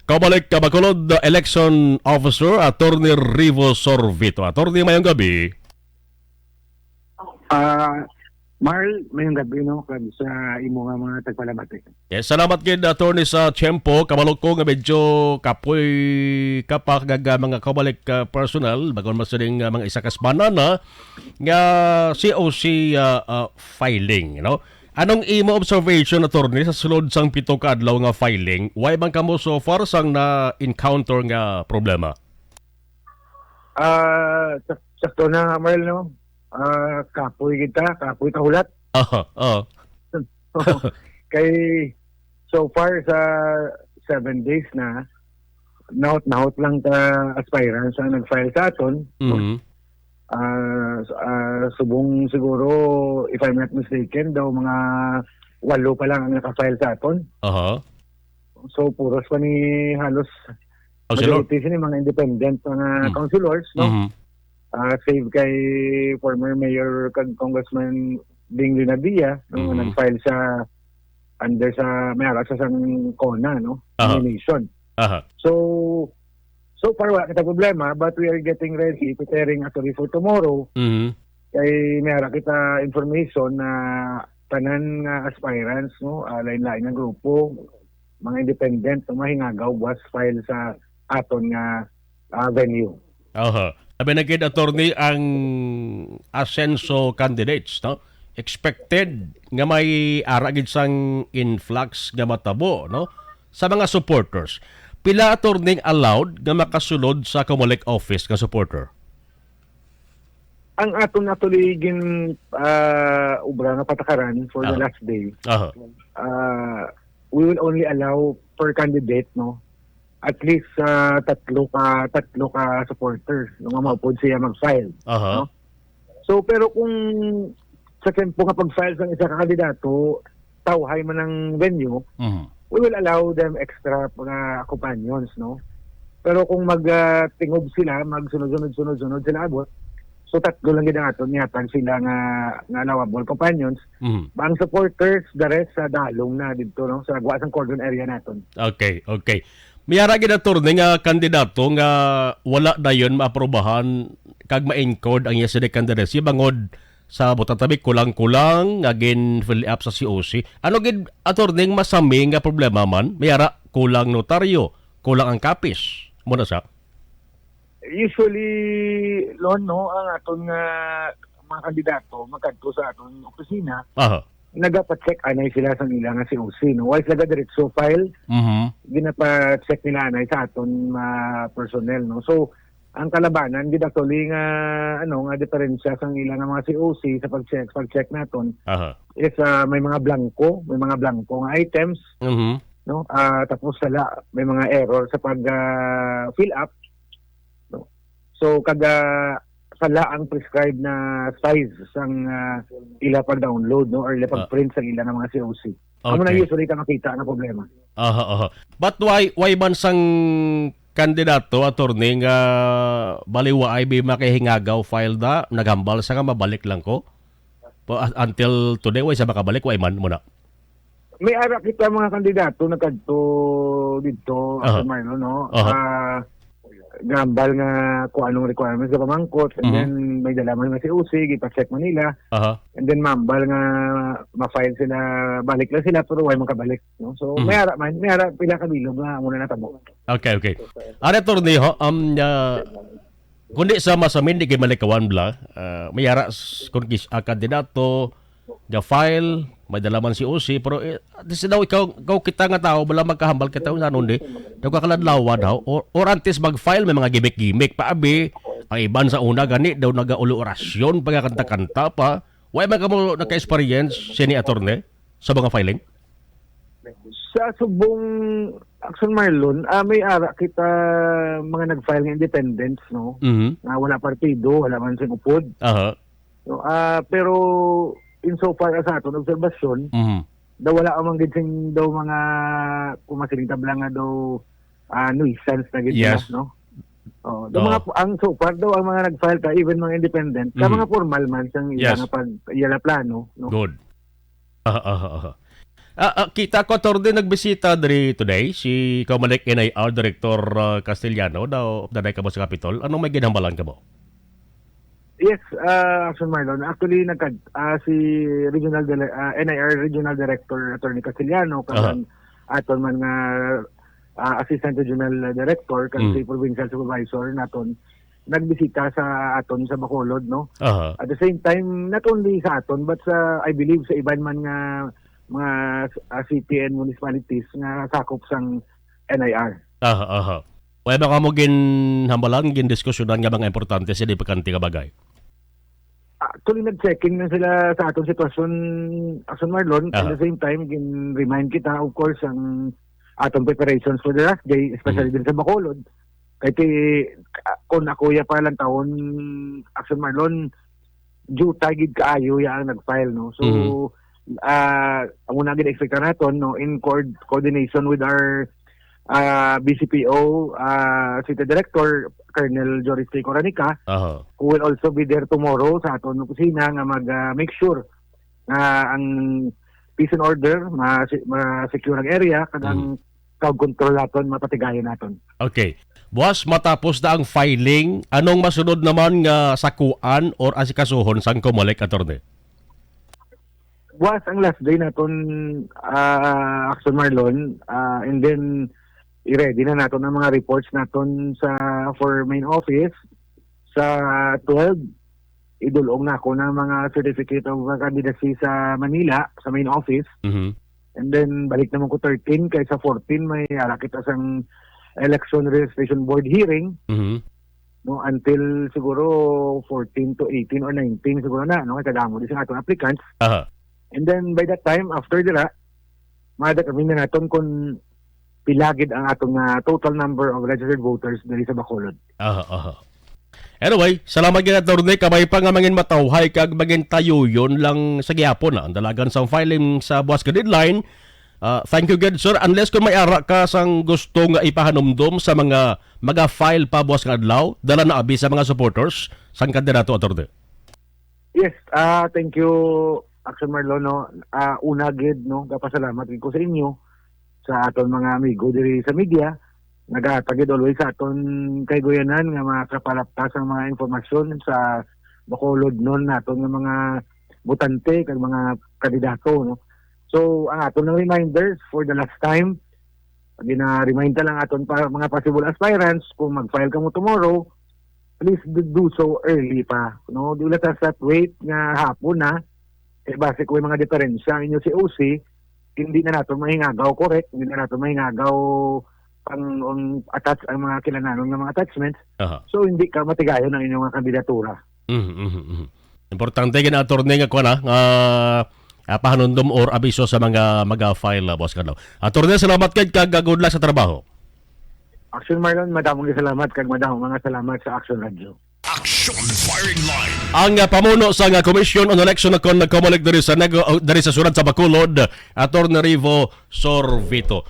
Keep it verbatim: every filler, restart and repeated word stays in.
Kabalik ka, Bacolod Election Officer, Attorney Rivo Sorvito. Attorney, mayong gabi. Ah, Marl, mayong gabi, no, kag sa imo nga mga tagpalamati. Yes, salamat gid, Attorney, sa tiyempo. Kabalo ko nga medyo kapoy ka pa kag, ah, mga kabalik, ah, personal, bagon man sining, ah, mga isa ka semana na nga C O C, ah, ah, filing, no? Anong imo observation, Attorney, sa sulod sang pito ka adlaw nga filing? Why man kamo so far sang na-encounter nga problema? Ah, sak-, sakto na, Marl, no? Ah, kapoy kita, kapoy ta hulat. Aha, oo. Kay so far sa seven days na, nahot-nahot lang ka aspirants ang nag-file sa aton. Mhm. Ah, s-, ah, subong siguro, if I'm not mistaken, daw mga walo pa lang ang naka-file sa aton. Aha. So, puros pa ni halos Councilor? Majority sini mga independent, mga Mhm. councilors, no? Mhm. Ah, save kay former Mayor kag Congressman Ding Leonardia, no, nga Mhm. nag-file sa, under sa, may ara sa sang CONA, no? Aha. Nomination. Aha. So, so far, wala kita problema, but we are getting ready, preparing actually for tomorrow. Mhm. Kay may ara kita information na tanan nga aspirants, no, ah, lain-lain nga grupo, mga independent, no, mahingagaw buwas file sa aton nga, ah, venue. Aha. Labi na gid, Attorney, ang asenso candidates, no? Expected nga may ara gid sang influx nga matabo, no? Sa mga supporters. Pila, Attorney, ang allowed nga makasulod sa Comelec office nga supporter? Ang aton actually gin, ah, obra nga patakaran for the Aha. last day, Aha. ah, we will only allow per candidate, no? At least, ah, tatlo ka, tatlo ka supporter, no, nga maupod siya mag-file, Aha. no? So, pero kung sa tempo nga pag-file sang isa ka kandidato, tawhay man ang venue, Mhm. we will allow them extra mga companions, no? Pero kung mag, ah, tingob sila, magsunod-sunod, sunod-sunod sila abot, so tatlo lang gid ang aton, nihatag sila nga, nga allowable companions. Mhm. Ang supporters, the rest, sa dalong na dito, no? Sa gwa sang cordon area naton. Okay, okay. May ara gid, Attorney, nga kandidato nga wala dayon maaprobahan kag ma-encode ang iya sini candidacy bangod sa butang tabi kulang-kulang nga gin-fill up sa C O C. Ano gid, Attorney, ang masami nga problema man? May ara, kulang notaryo, kulang ang kapis. Muna sa? Usually, Lon, no, ang aton nga mga kandidato magkadto sa aton opisina, Aha. nagapacheck anay sila sa ila nga C O C, no? Wala sila diretso file, Mhm. ginapacheck nila anay sa aton, ah, personnel, no? So, ang kalabanan gid actually nga, ano, nga diferensya sang ila nga mga C O C sa pag-check, pag-check naton Aha. is, ah, may mga blanco, may mga blanco nga items, Mhm. no? Ah, tapos sala, may mga error sa pag, ah, fill up, no? So, kag, ah, sala ang prescribed na size sang, ah, ila pag-download, no? Or ila Ah. pag-print sang ila nga mga C O C. Amo na Okay. usually ka makita nga problema. Aha, aha. But why, why man sang kandidato, Attorney, nga baliwaay bi makahingagaw file da, naghambal sa nga mabalik lang ko? Pa-, until today, why sa makabalik, why man muna? May ara kita mga kandidato nagkadto dito, Aha. Sir Marlon, no? Aha. Ah, gambal nga kung anong requirements sa pamangkot, and Mhm. then may dala man nga C O C, gipa-check man nila, Aha. and then mambal nga ma-file sila, balik lang sila, pero way makabalik, no? So, Mhm. may ara man, may ara pila ka bilog nga amo na natabo. Okay, okay. Ari, Attorney, ho, um, uh, kundi sa masamin, di kay malikawan bla, uh, may ara s-, kung kis-, ah, kandidato, ga-file, may dala man C O C, pero, eh, at least daw ikaw, ikaw kita nga tao, bala magkahambal kita, nanon di, daw kakaladlawan daw, or, or antes mag-file, may mga gimik-gimik pa, abi, ang iban sa una, gani, daw nagaulo orasyon, pagkakanta-kanta pa, Wa man kamo naka-experience sini, Attorney, sa mga filing? Sa subong action, Marlon, ah, may ara kita mga nag-file nga independents, no? Mhm. Nga wala partido, wala man sing upod. Aha. No, ah, pero in so far as sa aton obserbasyon, Mhm. daw wala man gid sing daw mga, kung masiling tabla nga daw, ah, nuisance na gid sila, Yes. no? Oh, daw Oo. mga, ang so far daw, ang mga nag-file ka, even mga independent, ka Mhm. mga formal man sang ila Yes. nga pag, ila plano, no? Good. Aha, aha, aha. Ah, ah, kita ko, Attorney, nagbisita diri today si Comelec N I R Director, ah, Castellano. Daw, daday kamo sa Capitol. Anong may ginhambalan kamo? Yes, ah, Action Marlon. Actually, nagkad-, ah, si Regional Dile-, ah, N I R Regional Director Attorney Castellano, kag Aha. ang aton man nga, ah, Assistant Regional Director, kag Mhm. si Provincial Supervisor naton, nagbisita sa aton sa Bacolod, no? Aha. At the same time, not only sa aton, but sa, I believe, sa iban man nga mga, ah, city and municipalities nga sakop sang N I R. Aha, aha. Wala ba kamo ginhambalan, gindiskusyonan nga mga importante sa di bakante nga bagay? Actually, nag-check-in na sila sa aton sitwasyon, Action Marlon. At Aha. the same time, gin-remind kita, of course, ang aton preparations for the last day, especially Mhm. din sa Bacolod. Kay ti-, ah, kung ako ya pa lang taon, Action Marlon, jutay gid kaayo ya ang nag-file, no? So, Mhm. ah, ang una gid expect naton, no, in coord-, coordination with our, ah, B C P O, ah, City Director, Colonel Joris T. Coranica, Aha. who will also be there tomorrow sa aton opisina nga mag, ah, make sure nga ang peace and order, ma-, ma-secure ang area, kag ang Mm. crowd control naton, mapatigayon naton. Okay. Buwas matapos na ang filing, anong masunod naman nga sakuan or asikasuhon sang Comelec, Attorney? Buwas ang last day naton, ah, Action Marlon, ah, and then i-ready na naton ang mga reports naton sa, for main office. Sa twelve, idul-ong na ako ng mga certificate of candidacy sa Manila, sa main office. Mhm. And then, balik naman ko thirteen, kay sa fourteen, may ara kita sang election registration board hearing, Mhm. no, until siguro fourteen to eighteen or nineteen siguro na, no, kay kadamo din sa atong applicants. Aha. And then, by that time, after dira, mada kami na naton kung pila gid ang atong, ah, total number of registered voters diri sa Bacolod. Aha, aha. Anyway, salamat gid, Attorney. Kamay pa nga mangin matawhay kag mangin tayuyon lang sa gihapon, ah, ang dalagan sang filing sa buwas ka deadline. Ah, thank you gid, sir. Unless kung may ara ka sang gusto nga ipahanumdom sa mga maga-file pa buwas nga adlaw, dala na abi sa mga supporters sang kandidato, Attorney. Yes, ah, thank you, Action Marlon, no. Ah, una gid, no, gapasalamat gid ko sa inyo, sa aton mga amigo diri sa media, nagahatag gid always sa aton kaigoyanan nga makapalaptas ang mga impormasyon sa Bacolod, no, naton nga mga botante kag mga kandidato, no. So, ang aton lang reminders for the last time, gina-remind ta lang aton pa, mga possible aspirants, kung mag-file kamo tomorrow, please do, do so early pa, no? Do let us not wait nga hapon na. Kay basi kung may mga diferensya ang inyo C O C, hindi na nato mahingagaw, correct? Hindi na nato mahingagaw pang, ang attach, ang mga kinahanglanon nga mga attachments. Aha. So, hindi ka matigayon ang inyong mga kandidatura. Mhm, mhm, mhm. Importante gid, Attorney, nga kuwan, ah, nga, ah, pahanumdom or abiso sa mga mag-file, ah, buwas ka adlaw. Attorney, salamat kay kag, ah, good luck sa trabaho. Action Marlon, madamong salamat kag madamong mga salamat sa Action Radio. Action Firing Line. Ang, ah, pamuno sa nga Commission on Election kon Comelec diri sa Nego-, oh, diri sa siyudad sa Bacolod, Attorney Rivo Sorvito.